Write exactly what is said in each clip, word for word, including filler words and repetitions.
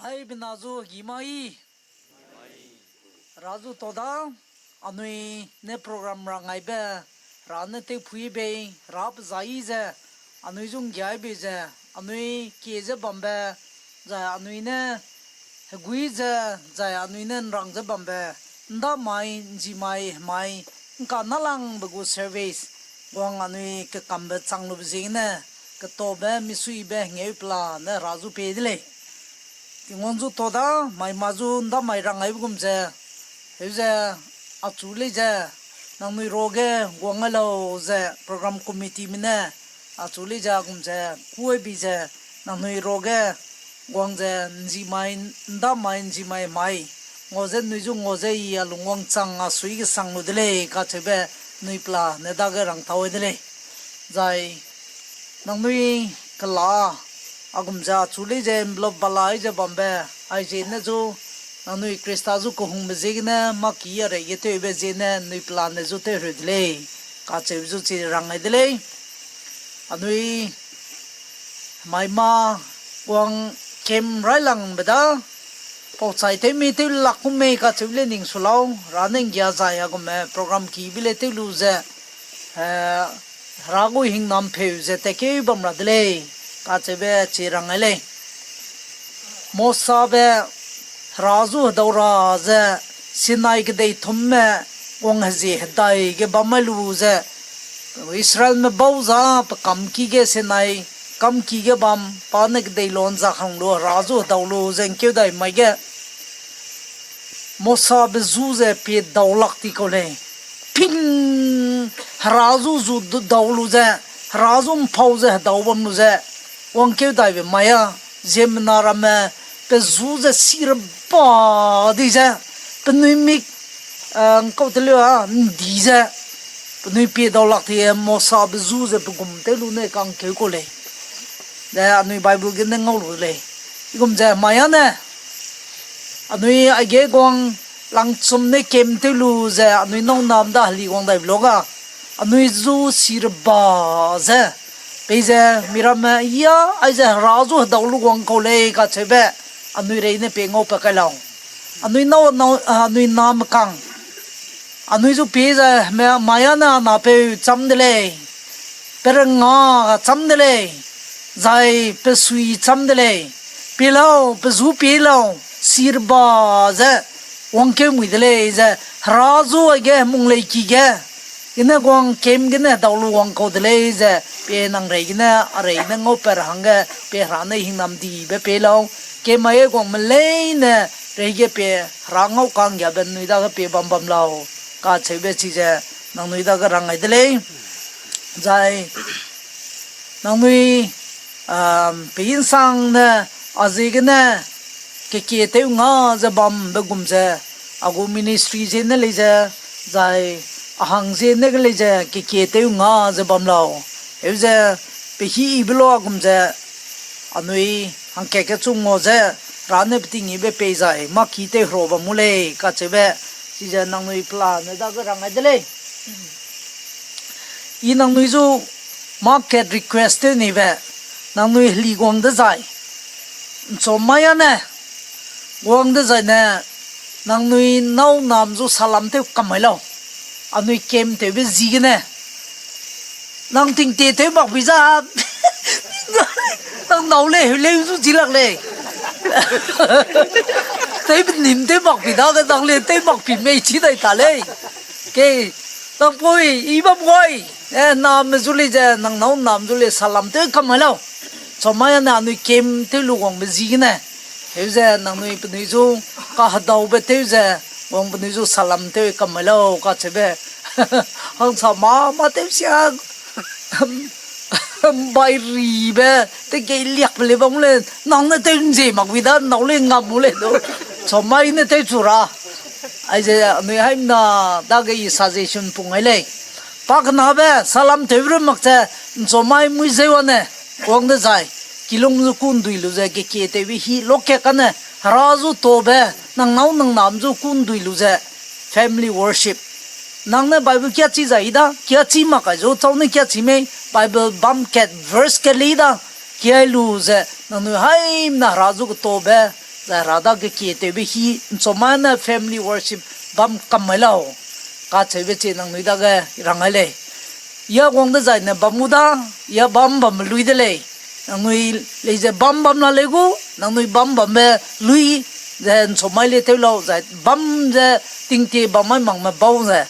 Hai bena zu hegi mai. Hera zu to da, anui ne program rangaibe, Hera ne tewpui bei, Hera pe zai ze, anui zu nggiai bei ze, anui kie ze bambe, zai anui ne hegui ze, zai anui ne nrang ze bambe, ndamai, nzimai, hemai, ngka nalangbe gu service, guang anui kekambe chang lube ziegene, ketobe, misuibe, hengeu pela ne Hera zu pie de lei. Tingwang zu to da, mai ma zu ndamai rangaibe gum ze, heu ze, achu lei ze, nangnui ruage guang lau ze program committeeme ne, achu lei ze gum ze, kuai bi ze, nangnui ruage guang ze, nzimai, ndamai, nzimai mai, ngau ze, nui zu ngau ze, i a lungwang chang a sui kesang lu de lei, kacheube, nui pela ne dage rangtau de lei. Zai, nangnui kela, a gum ze achu lei ze envelope balai ze bambe, aize ne zu, nangnui Khrista zu kehungbe ziegene, mâ ki a reige tewbe ziegene, nui pela ne zu tew ru de lei, kacheube zu chi rangai de lei. Anui, mai ma, guang kem railangbe da, pau chai tew mei tew lak kum mei kacheu le ning su lau, Hera ne nggia zai a gume program ki bi le tew lu ze, eh, Hera gu hingnam peu ze tekeu bam ra de lei, kacheube chi rangai lei. Mosabe Hera zu hedau ra ze, Sinai kedei thumme guang hezie hedai ge bam mai lu ze, Israelme bau za pe kamki ge Sinai kamki ge bam, pa ne kedei lon za hang lu Hera zu hedau lu ze ngkeu dai mai ge, Mosabe zu ze pie dau lak ti kau lei. Ping! Hera zu zu d-, dau lu ze, Hera zu mpau ze hedau bam lu ze, wangkeu daibe mai a, ziemmena ramme pe zu ze si reba di ze, penui mik, eh, ngkau te leu a, ndi ze, penui pie dau lak ti, Mosabe zu ze pe gum tew lu ne kangkeu kau lei. De anui Bible gene ngau lu lei. Igum ze mai a ne, anui aige guang langchum ne kem tew lu ze, anui nâu nam da heli guang dai vlog a, anui zu si reba ze, peize miramme ya, aize Hera zu hedau lu guang kau lei kacheube, anui rei ne pie ngau pa kai lau. Anui nâu, nâu, anui name kang. Anui zu pie ze me mai a ne anapeu cham de lei. Pe renga cham de lei. Zai pe sui cham de lei. Pie lau, pe zu pie lau. Si reba ze wangkeu mui de lei ze, Hera zu aige hemung lei ki ge, gene guang kem gene hedau lu wang kau de lei ze, pie nang rei gene, a rei ne ngau pa ra hangge, pie Hera ne hingnam dibe pie lau. Kem aige guangme leine, reige pie Hera ngau kanggiabe nui dage pie bam bam lau, kacheube chize, nangnui dage rang ai de lei. Zai, nangnui, um, pe insang ne, a ziegene, kekie tew nga ze bambe gum ze, a gu ministry ziene lei ze, zai a hang ziene ge lei ze, kekie tew nga ze bam lau. Heu ze, pe hî ibe la gum ze, anui hangkat kechum ngau ze, Hera ne pe tinggîbe pei zai, mâ ki tew hera bam mu lei, kacheube, chize nangnui pelane dage rang ai de lei. I nangnui zu market request tew nibe, nangnui heli guang dezai, nchum mai a ne, guang dezai ne, nangnui nâu nam zu salam tew kam mai lau. Anui kem tewbe ziegene, nang tingtie tew mak bi za, nang nâu lei, heu lei zu ji lak lei. Tewbe nim tew mak bi dage nang le tew mak bi mei chi dai ta lei. Ke, nang pui, i bam gai. Eh, name zu lei ze, nang nâu nam zu lei salam tew kam mai lau. Chumai a ne anui kem tew lu guangbe ziegene. Heu ze nangnui penui zu, kahedaube tew ze, wang penui zu salam tew kam mai lau, kacheube. Hangsa mâ, mâ tew sia, bai ribe, te kei liakbe lei bam le, nang ne tew nzie mak bi da, nâu lei ngam mu lei du. Chumai ne tew chu ra. Aize anui haimna, dage i suggestion pung ai lei. Pakenabe, salam tew ru mak ze, nchumai mui zeu a ne, wang dezai, kilung zu kundui lu ze, kekie tewbe hî lokat kane, Hera zu tobe, nang nâu nang nam zu kundui lu ze, family worship. Nang ne Bible kiachi zai da, kiachi mak kai zu, chau ne kiachi mei, Bible bam kat, verse kat lei da, kiai lu ze, nangnui haimna Hera zu ketobe, Zai Hera dage kie tewbe hî, ’nchomai ne family worship bam kam mai lau. Kacheube chi nangnui dage rang ai lei. Ya guang dezaine bam u da, ya bam bambe lui de lei. Nangnui lei ze bam bam la lei gu, nangnui bam bambe lui ze ’nchomai le tew lau, zai bam ze tingtie bam mai makme bau ze.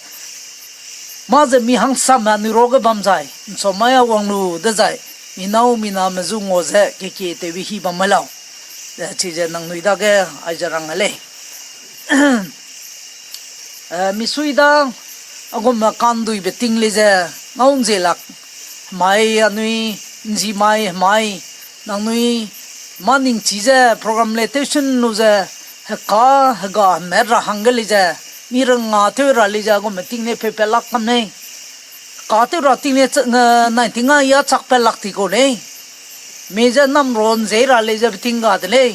Mâ ze mi hangsame anui ruage bam zai, ’nchomai a wang lu dezai, mi nâu mi name zu ngua ze kekie tewbe hî bam mai lau. Ze chize nangnui dage aize rang ai lei. Eh, misui da, a gumme ka'nduibe ting lei ze, ngau ’nzie lak, hemai anui, ’nzi mai, hemai, nangnui, mâ ningchi ze program le tewsun lu ze, heka, hega, hemat ra hangge lei ze, mi renga tew ra lei ze, a gumme ting le peu pat lak kam lei. Heka tew ra ting le, eh, nai ting a ya chak pat lak ti kau lei. Mi ze namro ’nzei ra lei ze beting ga de lei.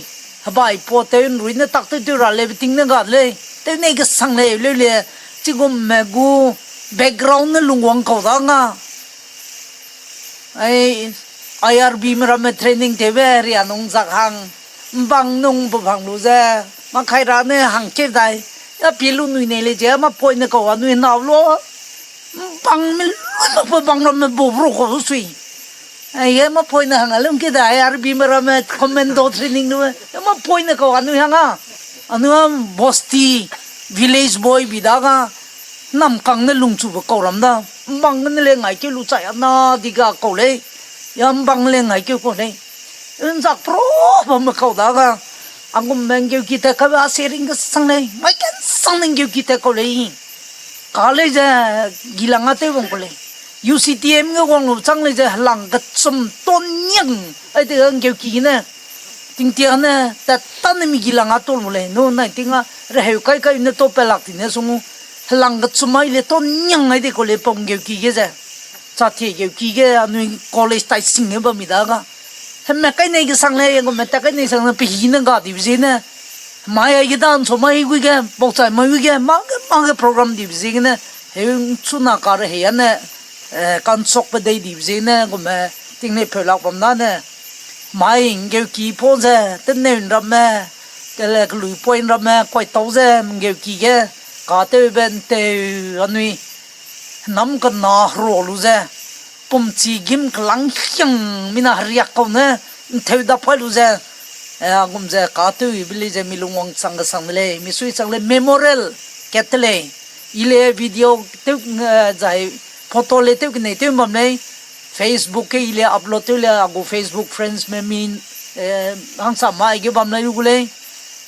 Hebai pa tew ’nrui ne tak tew tew ra lei beting ne ga de lei. Tew nei kesang lei leu le, chigumme gu background ne lungwang kau da nga. Ai, I R B me ramme training tewbe ria nung zak hang, ’mbang nung pe bang lu ze, mâ kai ra ne hangkeu dai, a pie lu nui nei lei ze, mâ poine kau anui nâu lu, ’mbang me lu pe bang ramme bo bro kau sui. Aige mâ poine hang a lungkeu dai, I R B me ramme commando training lu, mâ poine kau anui hang a, anui a bosti village boy bi da ga, namkang ne lungchube kau ram da, ’mbang gene le ngaikeu lu chai ana di ga kau lei, ya ’mbang le ngaikeu kau lei. ’Nzak pro bamme kau da ga, a gumme ’nggeuki tat kabe a sharing kesang lei, mai kesang ne ’nggeuki tat kau lei. Ka lei ze gilang a tew bam kau lei. U C T M ge wang lu chang lei ze helang kechum ton niang, ai de ’nggeuki gene. Tingtia ne, tat tane mi gilang a tol mu lei, nu nai ting a, reheu kai kai ne to pelak ti ne sung u, helang kechum ai le ton niang ai de kau lei pau ’nggeuki ge ze. Chatie geuki ge anui college tai sing ge bam mi da ga. Heme kai nei kesang lei, gumme tat kai nei sang ne pehî ne ga dibe ziegene. Mai ai ge da ’nchomai gui ge, pauchai mai gui ge, mâ ge, mâ ge program dibe ziegene. Heu ’nchuna ka rehei ane, eh, kansokbe dei dibe ziegene, gumme ting lei peu lak bam da ne. Mai ’nggeuki pau ze, teneu ’nramme, kele kelui point ramme, kuai tau ze, ’nggeuki ge, katewbe ’nteu anui, henam kena hero lu ze, pumchi gim kelang hiang mina heriak kau ne, ’ntheu da pai lu ze, eh, a gum ze katewbe lei ze mi lungwang chang kesang de lei, misui chang lei memorial kat te lei, i le video tew, eh, zai photo le tew kenei tew bam lei, Facebook ge i le upload tew le a gu Facebook friends me mi, eh, hangsa mai ge bam lei lu gu lei.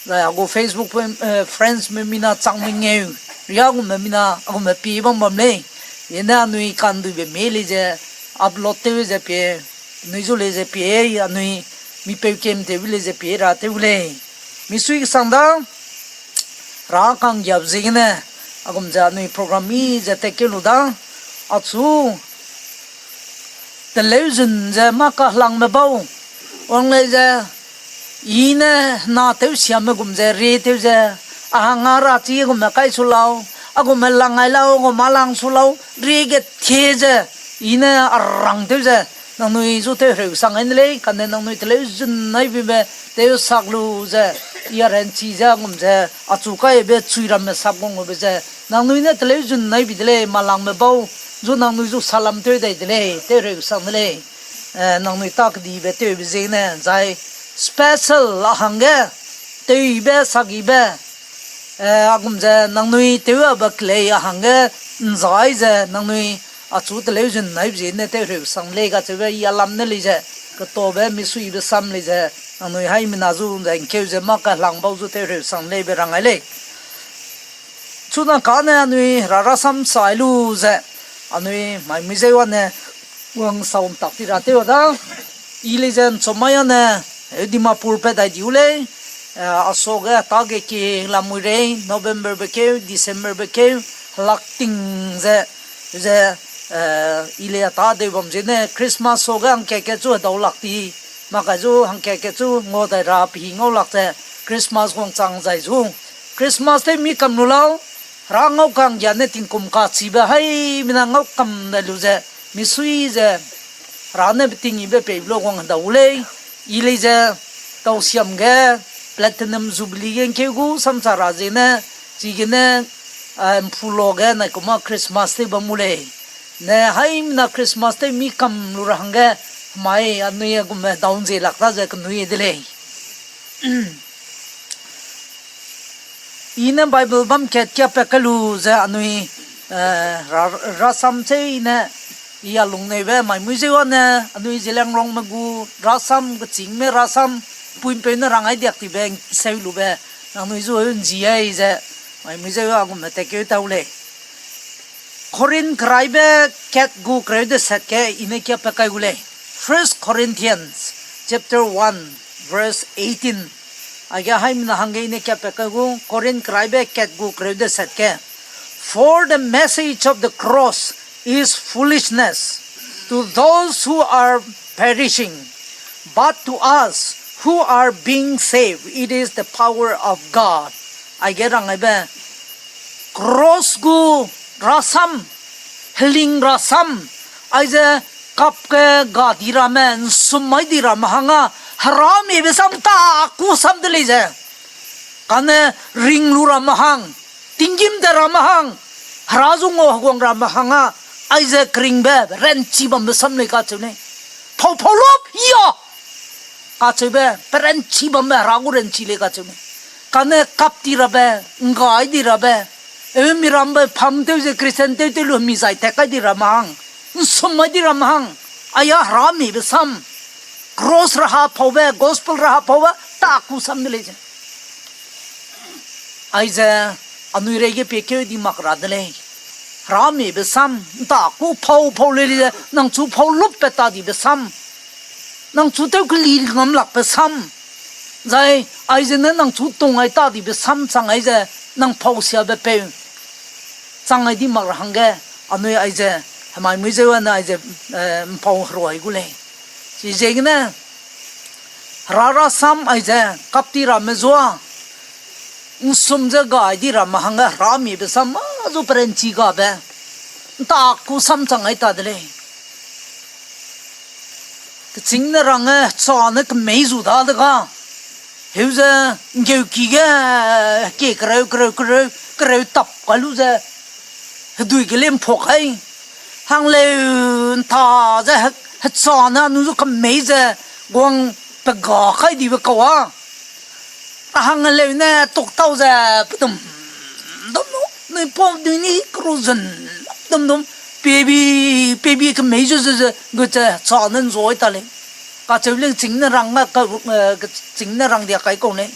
Zai a gu Facebook pe, eh, friends me mina chang mengeu, ria gumme mina, a gumme pie bam bam lei. Ine anui kanduibe me lei ze upload tew ze pie, anui zu lei ze pie, anui mipeu kem tewbe lei ze pie ra tew gu lei. Misui kesang da, ra kanggiabe ziegene, a gum ze anui program i ze tat keu lu da, achu, teleuzun ze mâ kahelangme bau, wang lei ze, i ne hena tewsiame gum ze, rie tew ze, a hang a ra chi gumme kai su lau, a gumme lang ai lau, a gumme lang su lau, rie ge tie ze, i ne a rang tew ze, nangnui zu tew hereu sang ai ne lei, kane nangnui teleuzun nai bibe, tew sak lu ze, i a ranchi ze, a gum ze, achu kaibe chui ramme sap guang gube ze, nangnui ne teleuzun nai bi de lei, malangme bau, zu nangnui zu salam tew dai de lei, tew hereu sang de lei, eh, nangnui ta kedibe tewbe ziegene, zai special a hangge, tewbe, sagibe, eh, a gum ze nangnui tew abe kelei a hangge, ’nzai ze nangnui achu teleuzun nai bi ziegene tew hereu sang lei kacheube i a lam ne lei ze, ketobe misuibe sam lei ze, nangnui haimena zu ze ’ngkeu ze mâ kahelang bau zu tew hereu sang lei be rang ai lei. Chuna kane anui rarasam sai lu ze, anui mai mui zeu ane, wang sau ’ntak ti ra tew da, i lei ze ’nchomai ane, eh, Dimapur pat dai diu lei, eh, a suage ta ge ki lamui rei, November be keu, December be keu, helak ting ze, ze, eh, i lei a ta deu bam ziegene, Christmas suage hangkat kat chu hedau lak ti, mak kai zu hangkat kat chu ngau dai ra pehi ngau lak ze, Christmas wangchang zai zu. Christmas tew mi kam lu lau, ra ngau kanggia ne tingkum kachibe haimena ngau kam dai lu ze, misui ze, ra ne beting ibe pei lu wang hedau lei, i lei ze, tausiam ge, Platinum Jubilee ge ngkeu gu samsa ra ziegene, chigene, eh, mphu lo ge nai kuma Christmas tew bam mu lei. Ne haimena Christmas tew mi kam lu ra hangge, mai anui a gume down ze lak ta ze kenui de lei. I ne Bible bam kat kia pe kai lu ze anui, eh, ra-, rasam chei ne, i a lungneube mai mui zeu ane, anui Zeliangrongme gu rasam, kechîngme rasam, pui'mpeu ne rang ai diak tibe seu lube, nangnui zu heu nzi ai ze, mai mui zeu a gume tekeu tau lei. Korinth keraibe kat gu kereu deset ge i ne kia pe kai gu lei. First Corinthians chapter one, verse eighteen. Aige haimena hangge i ne kia pe kai gu, Korinth keraibe kat gu kereu deset ge. For the message of the cross is foolishness to those who are perishing, but to us who are being saved, it is the power of God. Aige rang aibe, cross gu rasam, heling rasam, aize kap ge ga di ramme, nsum mai di ramme hang a, heramiebe sam ta ku sam de lei ze. Kane ring lu ramme hang, tinggîm de ramme hang, hera zu ngau heguang ramme hang a, aize keringbe ranchi bambe sam lei kacheu lei. Phau phau lup, ya! Kacheube, peranchi bambe, hera gu ranchi lei kacheu lei. Kane kap di rabe, nggai di rabe, eu mirambe pham tew ze Christian tew tew lu mi zai tat kai di ramme hang, nsum mai di ramme hang, aia heramiebe sam, cross raha phaube, gospel raha phaube, ta ku sam de lei ze. Aize, anui reige piekeu di mak ra de lei. Heramiebe sam, nta ku phau phau lei ze, nang chu phau lup pe ta dibe sam. Nang chu tew keli ngam lakbe sam. Zai, aize ne nang chu tung ai ta dibe sam chang aize, nang phau siabe peu. Chang ai di mak ra hangge, anui aize, hemai mui zeu ane aize, eh, mpau herua ai gu lei. Chiziegene, hera rasam aize, kap di ramme zua, nsum ze gai di ramme hangge heramiebe sam ma zu peranchi gabe, nta ku sam chang ai ta de lei. Kechîng ne rang e, cha ne kemei zu da de ga. Heu ze, nggeuki ge, ke kereu, kereu, kereu, kereu tap kai lu ze, hedui ge le mpok kai. Hang leu nta ze, he, hecha ne anui zu kemei ze, guang pe ga kai dibe kau a. Ra hang leu ne tuk tau ze, pedum, dum lu, nui pau dui ni kru zen, dum dum, pebi, pebi kemei zu ze ze, gu ze, cha ne nzoi ta lei. Kacheu lei chîng ne rang, eh, ka, eh, chîng ne rang dia kai kau lei.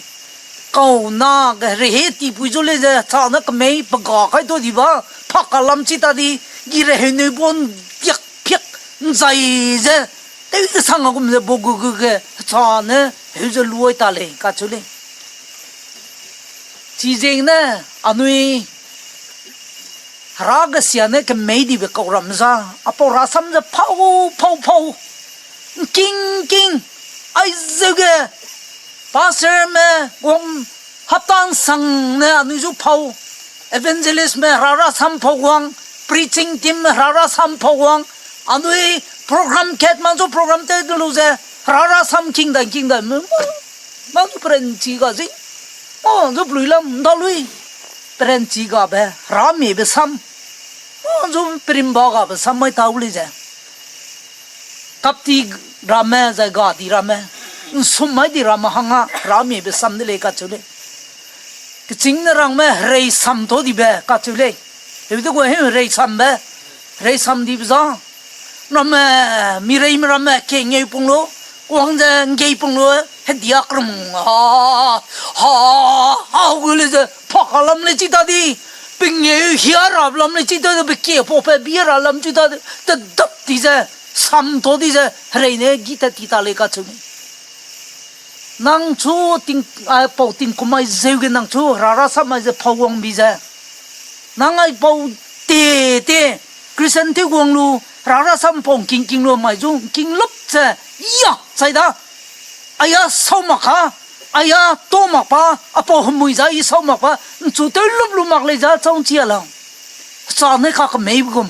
Kau na ge rehe tipui zu lei ze, cha ne kemei pe ga kai ta di ba, pak ka lam chi ta di, gi reheu neu bon diak piak, nzai ze, tew ze sang a gum ze bo gu gu ge, cha ne, heu ze luai ta lei, kacheu lei. Chiziegene, anui, hera gesia ne kemei dibe kau ram za, apau rasam ze pau, pau, pau, nking, nking, aizeu ge, pastorme, guang, hapta nsang ne anui zu pau, evangelistme hera rasam pau guang, preaching team hera rasam pau guang, anui program kat ma zu program te de lu ze, hera rasam king dan, king dan, me, ma zu peranchi ga zi, ma zu pelui lam, nda lui, peranchi gabe, heramiebe sam, ma zu perimba gabe sam mai tau lei ze. Kap di ramme, zai ga di ramme, nsum mai di ramme hang a, heramiebe sam de lei kacheu lei. Kechîng ne rangme, herei sam ta dibe kacheu lei. Heu de gu heu herei sambe, herei sam dibe za. Ramme, mireime ramme, kengeu pung lu, kuang ze nggei pung lu, hedia krum, ha, ha, ha, gu lei ze, pak ka lam lei chi ta di, pengeu hia ra lam lei chi ta di, pe kie pau pe bia ra lam chi ta di, te dap di ze, sam ta di ze, herei ne gi tat ti ta lei kacheu lei. Nang chu ting, a, pau tingkum mai zeu ge nang chu, hera rasam mai ze pau guang bi ze. Nang aipau te, te, Christian tew guang lu, hera rasam pau ngking ngking lu mai zu, ngking lup ze, ya, chai da. Aia sau mak ka, aia tau mak pa, apau hemui za i sau mak pa, nchu tew lup lu mak lei za chau nchi a lau. Cha ne kakemeibe gum,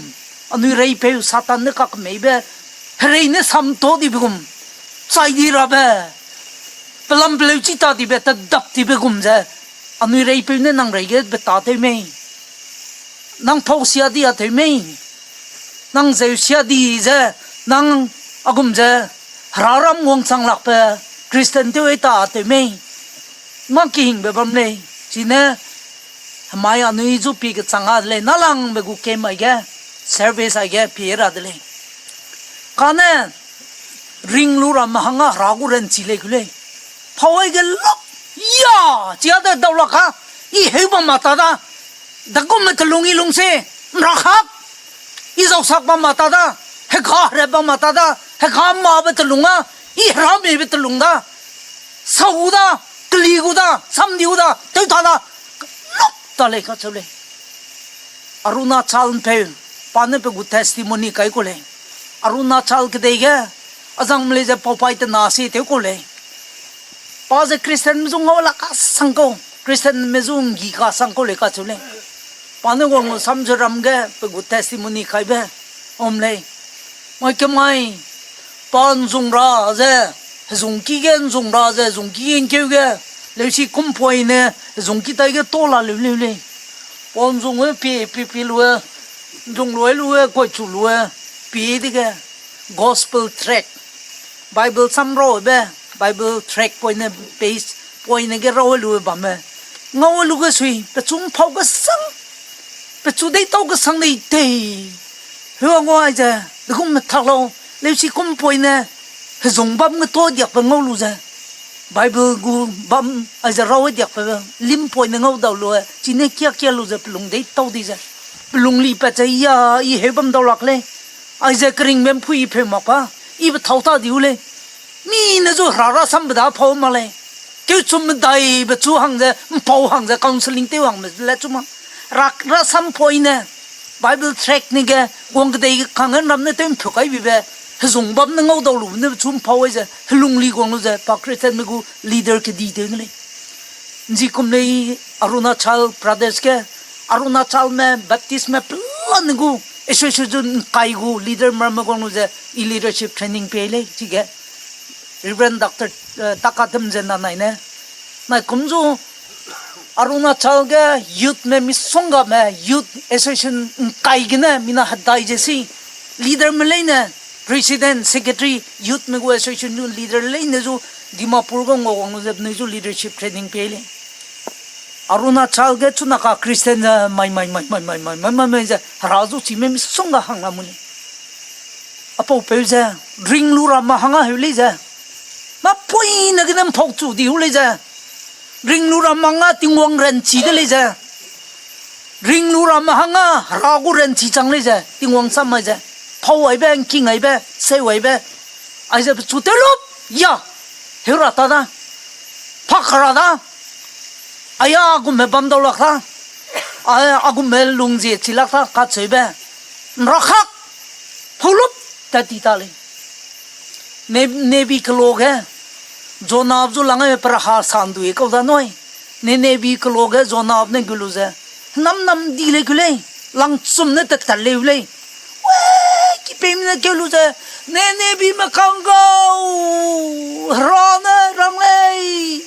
anui reipeu Satan ne kakemeibe, herei ne sam ta dibe gum, chai di rabe, pelam peleu chi ta dibe, tedap dibe gum ze, anui reipeu ne nang reige beta tew mei. Nang pau sia di a tew mei. Nang zeu sia di ze, nang a gum ze, hera ram wangchang lakbe Christian tew ei ta a tew mei. Mâ kehingbe bam lei. Chine, hemai anui zu pie kechang a de lei, nâlangbe gu kem aige, service aige pie ra de lei. Kane, ring lu ramme hangge hera gu ranchi lei ku lei. Pau aige lak, ya, chia de dau lak ka, i heu bam ma ta da, dagumme telung i lung se, nra hak, i zausak bam ma ta da, hega hera bam ma ta da, hega mabe telung a, i hera meibe telung da, sau gu da, keli gu da, samdi gu da, tew ta da, lak ta lei kacheu lei. Arunachal ’mpeu, pa ne pe gu testimony kai ku lei. Arunachal kedei ge, azangme lei ze paupai tena sie tew ku lei. Pa ze Christianme zu ngau la kasang kau, Christianme zu ’nggi kasang kau lei kacheu lei. Pa ne wang lu Samzweram ge pe gu testimony kaibe, om lei. Mai kemai, pa ’nzung ra ze, hezungki ge ’nzung ra ze, hezungki ge ’ngkeu ge, leusi kumpoine, hezungki tai ge tau la leu leu lei. Pa ’nzung e pie, pie, pie lu e, ’nzung lu e lu e, kuaichu lu e, pie dege, gospel tract, Bible sam rabe, Bible tract poine, page poine ge ra lu bamme, ngau lu ge sui, pechu ’mpau kesang, pechu deîtau kesang lei tei. Hua ngau aize, degum me thak lau, leusi kumpoine, hezung bam ge tau diakbe ngau lu ze, Bible gu bam aize ra diakbe, limpoine ngau dau lu e, chine kia kia lu ze pelung deîtau di ze, pelung lipat ze, ya, i heu bam dau lak lei, aize keringbe ’mpui i peu mak pa, i pethâu ta di u lei. Mi ne zu hera rasambe da pau mak lei. Keuchum medaibe chu hang ze, ’mpau hang ze, counselling tew hangme le chu ma. Ra, rasam poine, Bible tract ne ge, guang kedei kangge ’nram ne tew ’mpeu kai bibe, hezung bam ne ngau dau lu ne chu ’mpau ai ze, helungli guang lu ze, pa Christianme gu leader kedi tew ne lei. ’Nji kum lei Arunachal Pradesh ge, Arunachalme, Baptistme pelane gu, association ’ngkai gu leader meramme guang lu ze, i leadership training pei lei, chige. Reverend Doctor, eh, Takatem ze nanai ne. Nai kum zu Arunachal ge youthme misonggame, youth association ’ngkai gene, mina hedai ze si. Leaderme leine, president, secretary, youthme gu association zu leader leine zu Dimapur ge ngua wang lu ze penui zu leadership training pei lei. Arunachal ge chunaka Christian ze mai, mai, mai, mai, mai, mai, mai, mai, mai ze, hera zu chime misongga hang la mu lei. Apaupeu ze, ring lu ramme hangge heu lei ze. Mâ poine gene ’mpau chu di u lei ze. Ring lu ramme hangge Tingwang ranchi de lei ze. Ring lu ramme hangge hera gu ranchi chang lei ze. Tingwang sam mai ze. Pau aibe, ’ngking aibe, seu aibe. Aize pechu tew lup, ya. Heu ra ta da. Pak ra da. Aya, a gumme bam dau lak ta. A, a gumme lung zie chi lak ta, kacheube. ’Nra hak. Pau lup, tat ti ta lei. Ne, Nebi kelo ge, Jonab zu lang e pe raha sandui kau da nui. Ne, Nebi kelo ge Jonab ne gu lu ze, hênam nam di lei ku lei, langchum ne tat tat leu lei. We, kipeime ne keu lu ze, Nineveme kang gau, Hera ne rang lei.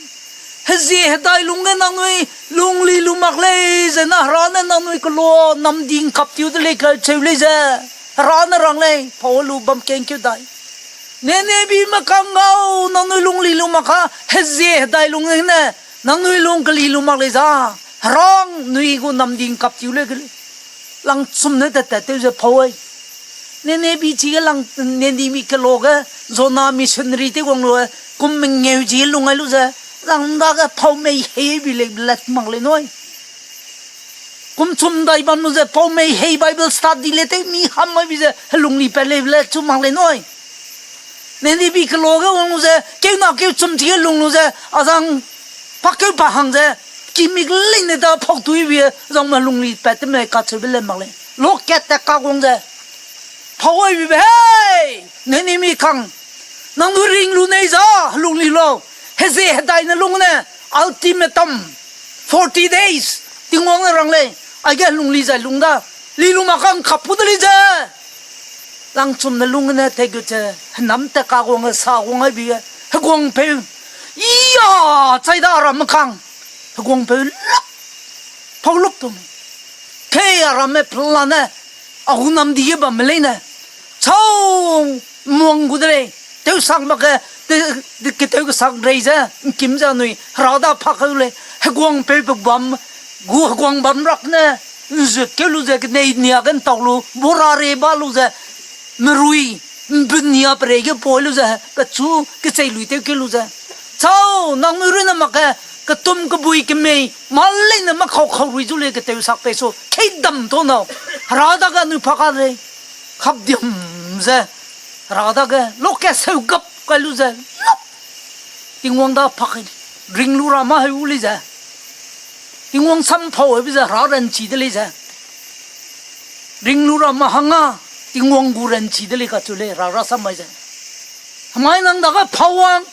Hezie hedai lungge nangnui lungli lu mak lei ze na Hera ne nangnui kelo namdi ’ngkap tiu de lei kacheu lei ze. Hera ne rang lei, pau lu bam kengkeu dai. Nineveme kang gau, nangnui lungli lu mak ka, hezie hedai lungge ne, nangnui lung keli lu mak lei za. Hera nui gu namdi ’ngkap tiu lei ke lei. Langchum ne tat tat tew ze pau ai. Nineveme chige lang, Nineveme kelo ge, Jona missionary tew guang lu, kum mengeu ji lung ai lu ze, lang dage pau mei hei bi lei lat mak lei nui. Kum chum dai bam lu ze, pau mei hei Bible study le tew mi ham mai bi ze, helungli pat lei le chu mak lei nui. Nineveme kelo ge wang lu ze, keu na keu chum chige lung lu ze, azang pakeu pa hang ze, kimik leine da pau tui bi, zangme helungli pat te me kacheube le mak lei. Lo kat ta ka guang ze, pau ai bi be, hei, Nineveme kang, nangnui ring lu nei za, helungli lau, hezie hedai ne lung ne, ultimatum, forty days, Tingwang ne rang lei, aige helungli zai lung da, li lu mak kang kapu de lei ze. Langchum ne lung ne te gu ze, hênam ta ka guang sa guang ai bi, heguangpeu, Ia, chai da ramme kang, heguangpeu lak, pau luk tu me. Kei a ramme pelane, a gu nam di ge bamme leine, chau, muang gu de lei, tewsak mak ge, te, te, keteu kesak rei ze, ’ngkim ze anui, hera da pak keu lei, heguangpeu pe bam, gu heguang bam rak ne, ’nzut keu lu ze, kenei nia ge ’ntau lu, bora rei ba lu ze, merui, ’mbun nia perei ge poi lu ze, pechu, kechei lui tew keu lu ze. Chau, nangnui runne mak ge, ketum kebui kemei, mâ leine mâ kau kau rui zu lei keteu sak pei su, kei dam ta nâu, hera dage anui pak ka lei, kapdiam ze, hera dage, loke seu gap kai lu ze, lap, Tingwang da pak kai, ring lu ra mâ heu lei ze, Tingwang sam pau heube ze hera ranchi de lei ze. Ring lu ra mâ hangge, Tingwang gu ranchi de lei kacheu lei, hera rasam mai ze. Hemai nang dage pau wang,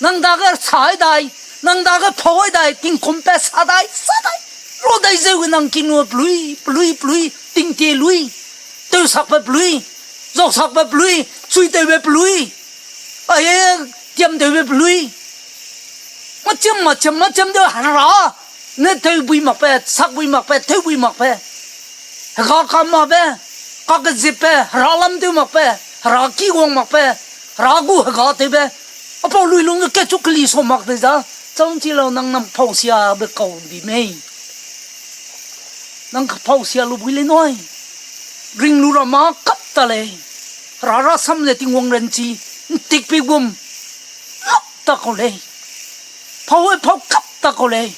nang dage sai dai, nang dage pau ai dai, tingkum pe sa dai, sa dai. Ro dai zeu ge nang king lu pelui, pelui, pelui, tingtie lui, tewsakbe pelui, zausakbe pelui, chuitewbe pelui, aye, tiamtewbe pelui. Machiam, machiam, machiam de hera, ne tewbui makbe, sakbui makbe, tewbui makbe. Hega kamabe, kakezipbe, hera lam tew makbe, hera ki wang makbe, hera gu hega tewbe. Apau lui lung ge kechu keli sa mak de za, chau ’nchi lau nang nang pau siabe kau di mei. Nang kapau sia lu bui lei nui. Ring lu ra mâ kap ta lei. Hera rasam ze Tingwang ranchi, ’ntik pei gum, lap ta kau lei. Pau e pau kap ta kau lei.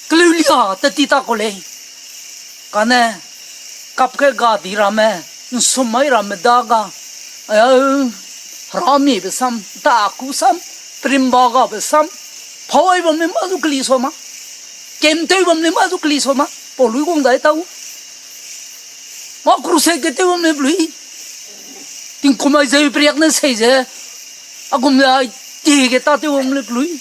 Keleu lia te ti ta kau lei. Kane, kap ke ga di ramme, ’nsum mai ramme da ga, eh, heramiebe sam, ’ntaku sam, perimba gabe sam, pau ai bam lei mâ zu keli sa ma. Kem tew bam lei mâ zu keli sa ma. Pau lui guang dai tau. Mâ crusade ge tew bam lei pelui. Tingkum ai zeu periak ne sei ze, a gum le ai tie ge tâtew bam lei pelui.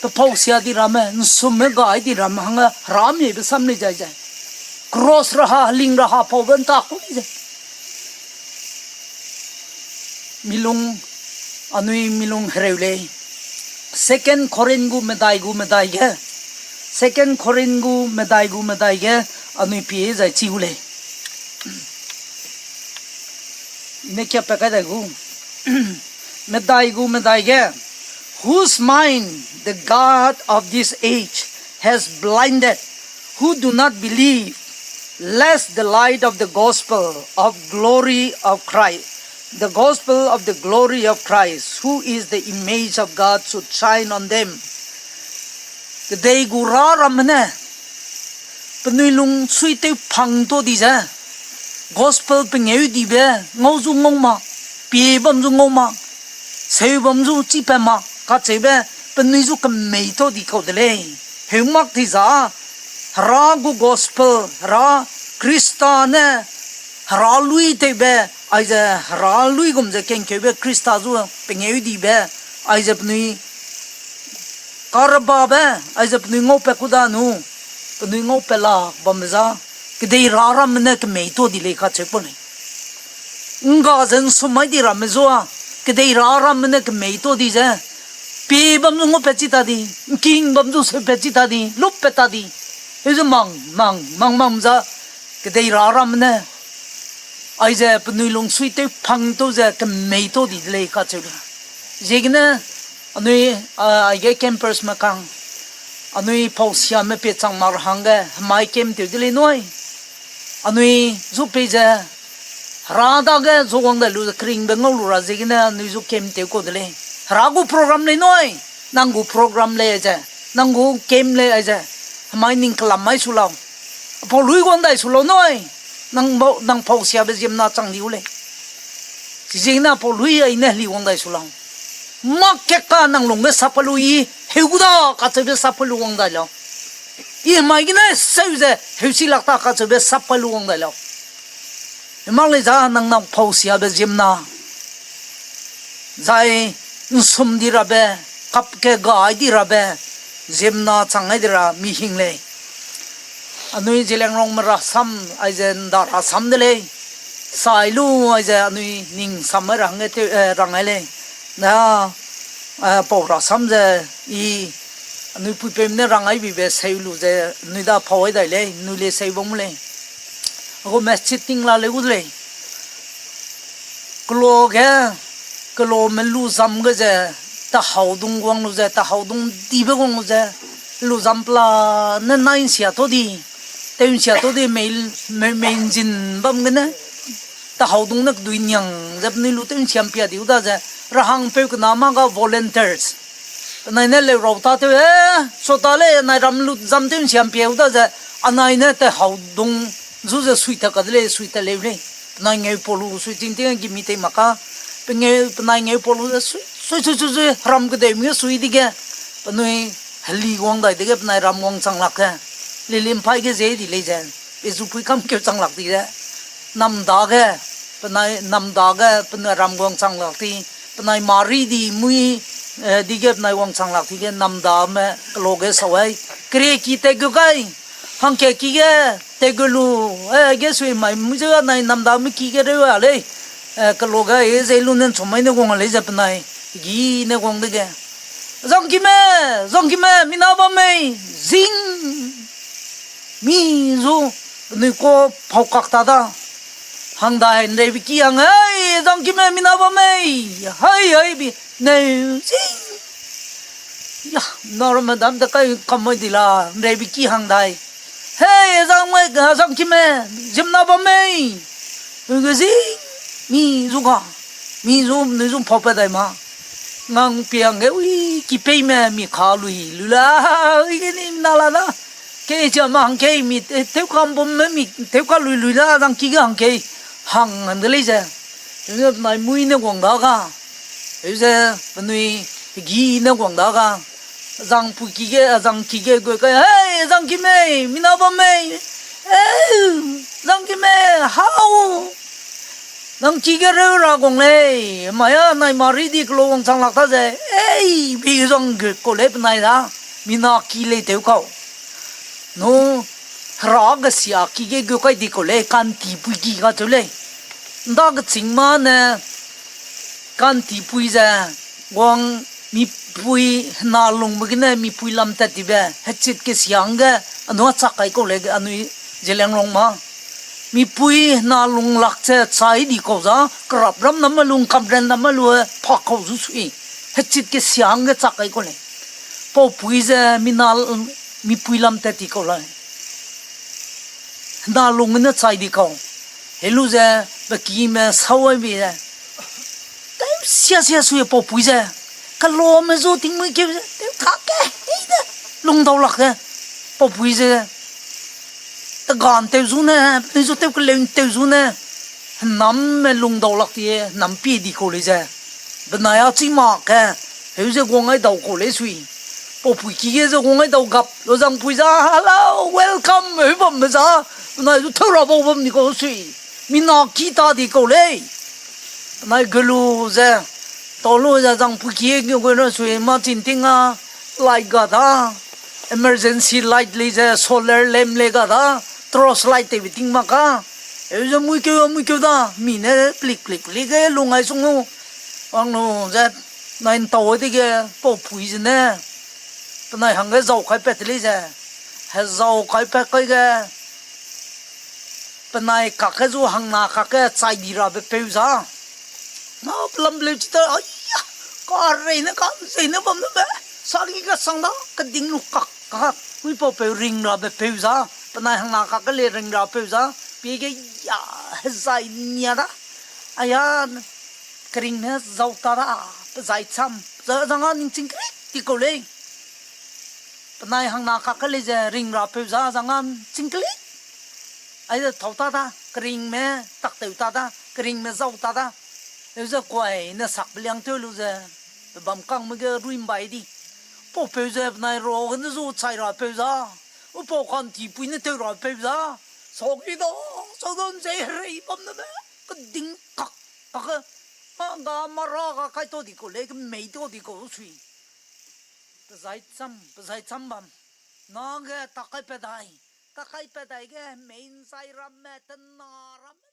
Pe pau sia di ramme, ’nsumme gai di ramme hangge heramiebe sam lei zai ze. Cross raha, heling raha paube ’ntaku lei ze. Milung, anui milung hereu lei. Second Corinth gu medai gu medai ge. Second Corinth gu medai gu medai ge, anui pie zai chi gu lei. I ne kia pa kai dai gu. Medai gu medai ge, whose mind the God of this age has blinded, who do not believe, lest the light of the gospel of glory of Christ, the gospel of the glory of Christ, who is the image of God, should shine on them. Kedei gu ra ramme ne, penui lung sui tew pang ta di ze, gospel pengeu dibe, ngau zu ngau mak, pie bam zu ngau mak, seu bam zu chi pa mak, kacheube, penui zu kemei ta di kau de lei. Heu mak ti za, Hera gu gospel, Hera Khrista ne, Hera lui tewbe, aize Hera lui gum ze kengkeube Khrista zu pengeu dibe, aize penui karbabe, aize penui ngaupat ku da nu, penui ngaupat lak bambe za, kedei ra ramme ne kemei ta di lei kacheu pa lei. Ngga ze ’nsum mai di ramme zua, kedei ra ramme ne kemei ta di ze, pie bam zu ngaupat chi ta di, ’ngking bam zu seupat chi ta di, luppat ta di. Heuze mang, mang, mang, mang za, kedei ra ramme ne, aize penui lung sui tew pang ta ze kemei ta di de lei kacheu lei. Ziegene, anui, a, aige campers me kang, anui pau siame pie chang mak ra hangge, hemai kem tew de lei nui. Anui zu pei ze, Hera dage zu wang dai lu ze keringbe ngau lu ra ziegene anui zu kem tew kau de lei. Hera gu program lei nui, nang gu program lei aize, nang gu kem lei aize, hemai ning kelam mai su lau. Apau lui wang dai su lau nui, nang bau, nang pau siabe ziemna chang di u lei. Chiziegene apau lui ai ne heli wang dai su lau. Mak keka nang lungge sap kai lu i, heu gu da kacheube sap kai lu wang dai lau. I hemai gene seu ze, heu si lak ta kacheube sap kai lu wang dai lau. Hemang lei za nang nang pau siabe ziemna. Zai ’nsum di rabe, kap ke gai di rabe, ziemna chang ai di ra mi hing lei. Anui Zeliangrongme rasam, aize ’nda rasam de lei. Sai lu aize anui ning sam mai ra hangge tew, eh, rang ai lei. Na, Eh, pau rasam ze, i, anui puipeume ne rang ai bibe seu lu ze, nui da pau ai dai lei, nui le seu bam lei. Agu me chiting la lei gu de lei. Kelo ge, kelo me lu zam ge ze, tahaudung guang lu ze, tahaudung dibe guang lu ze, lu zam pela ne nai nsia to di, tew nsia to di, mei, mei, mei nzin bam gene, tahaudung ne kedui niang ze penui lu tew nsiam pia di u da ze, rahang peu kena ma ga volunteers. Penai ne leu rau ta tew, eh, so ta lei, nai ram lu zam tew nsiam pia u da ze, anai ne tahaudung zu ze sui ta ka de lei, sui ta leu lei. Penai ngeu pau lu sui ting ting gimi tei mak ka. Pe ngeu, penai ngeu pau lu ze sui, sui, sui, sui, sui, ram kedeu mi ge sui dige. Penui heli guang dai dege penai ram guang chang lak ge. Lilim pai ge ze di lei ze. Pe zu pui kam keu chang lak di ze. Namda ge, penai namda ge, penai ram guang chang lak di. Penai mari di mui, eh, dige penai guang chang lak di ge namda me kelo ge sau ai. Kere ki te gu kai. Hangke ki ge, te gu lu, eh, ge sui mai, mui ze nai namda me ki ge reu a lei. Eh, kelo ge, eh, ze lu nen chom mai ne guang a lei ze penai. Gi ne guang dege. Zangkime, zangkime, mina bam mei, zing. Mi zu, penui ko pau kak ta da. Hang dai nrei bi ki hang, hei, zangkime, mina bam mei, hei, hei, bi, neu, zing. Ya, nor madam da kai kam mai di la, nrei bi ki hang dai. Hei, zang mei, zangkime, zimna bam mei. Ui ge zing, mi zu ga, mi zu, nui zu pau pe dai ma. Ngang piang ge, ui, ki pei me, mi ka lui, lui la, ui ge ni na la da. Kei chia ma hangkei mi te-, tewka mbum me mi tewka lui lui la zangki ge hangkei hang hande lei ze. Nai mui ne guang da ga. Eu ze penui gi ne guang da ga. Zangpui ki ge, zangki ge gu kai, "Hei, zangki mei, mina bam mei. Eu, zangki mei, hau." Nang ki ge reu ra guang lei, mai a nai mari di kelo wangchang lak ta ze, ei, bi zang ge kau lei penai da, mina ki lei tew kau. Nu, hera ge sia ki ge gu kai di kau lei, kantipui ki ga tew lei. Nda ge ching ma ne, kantipui ze, guang mipui hena lungbe gene mipui lam tat dibe, hechit ke siang ge, anui chak kai kau lei, anui Zeliangrong ma. Mipui hena lung lak ze chai di kau za, kerap ram na ma lung, kamren na ma lu, eh, pa kau zu sui. Hechit ke siang ge chak kai kau lei. Paupui ze mina, mipui lam tat di kau lei. Hena lung ne chai di kau. Helu ze, pe kime sau ai bi ze. Tew sia sia sui paupui ze. Kelo me zu tingmui keu ze. Tew ka ke, hei de. Lung dau lak ze. Paupui ze. Tegan tew zu ne, penui zu tew keleu tew zu ne, hênam me lung dau lak tie, hênam pie di kau lei ze. Benai a chi mak ke, heu ze guang ai dau kau lei sui. Paupui ki ge ze guang ai dau gap, lo zangpui za, "Hello, welcome," heu bam me za, benai zu thau ra bau bam di kau sui. Mina ki ta di kau lei. Benai gelu ze, tau lu ze zangpui ki ge gu ne sui, ma chin ting a, light ga da. Emergency light lei ze solar lamp lei ga da, torch light tewbe ting mak ka. Eu ze mui keu, mui keu da, mi ne plik, plik, plik ge lung ai sung lu. Wang lu ze, nai ntau dege, paupui ze ne. Penai hangge zau kai pat lei ze. He zau kai pat kai ge. Penai kak ge zu hangna kak ge chai di rabe peu za. Na pelam leu chi ta, aiya, ka rei ne ka zei ne bam ne be. Sari ka sang da, keding lu kak, kak, ui pau peu ring rabe peu za. Penai hangna kak ge le ring ra peu za. Pie ge ya, hezai nia da. Aya, kering ne zau ta da, pezai cham. Za, zanga ning ching krik ti kau lei. Penai hangna kak ge le ze ring ra peu za, zanga ching klik. Ai ze thau ta da, keringme tak tew ta da, keringme zau ta da. Eu ze kuai ne sak beliang tew lu ze, pe bam kangme ge rui mbai di. Pau peu ze penai ro gene zu chai ra peu za. U pau kantipui ne tew ra peu za. Sau ki da, sau da nzei herei bam ne be. Keding kak, kak ge. Ma ga mara ga kai to di kau lei, kemei to di kau sui. Pezai cham, pezai cham bam. Na ge takai pedai. Takai pedai ge mei nzai ramme, tena ramme.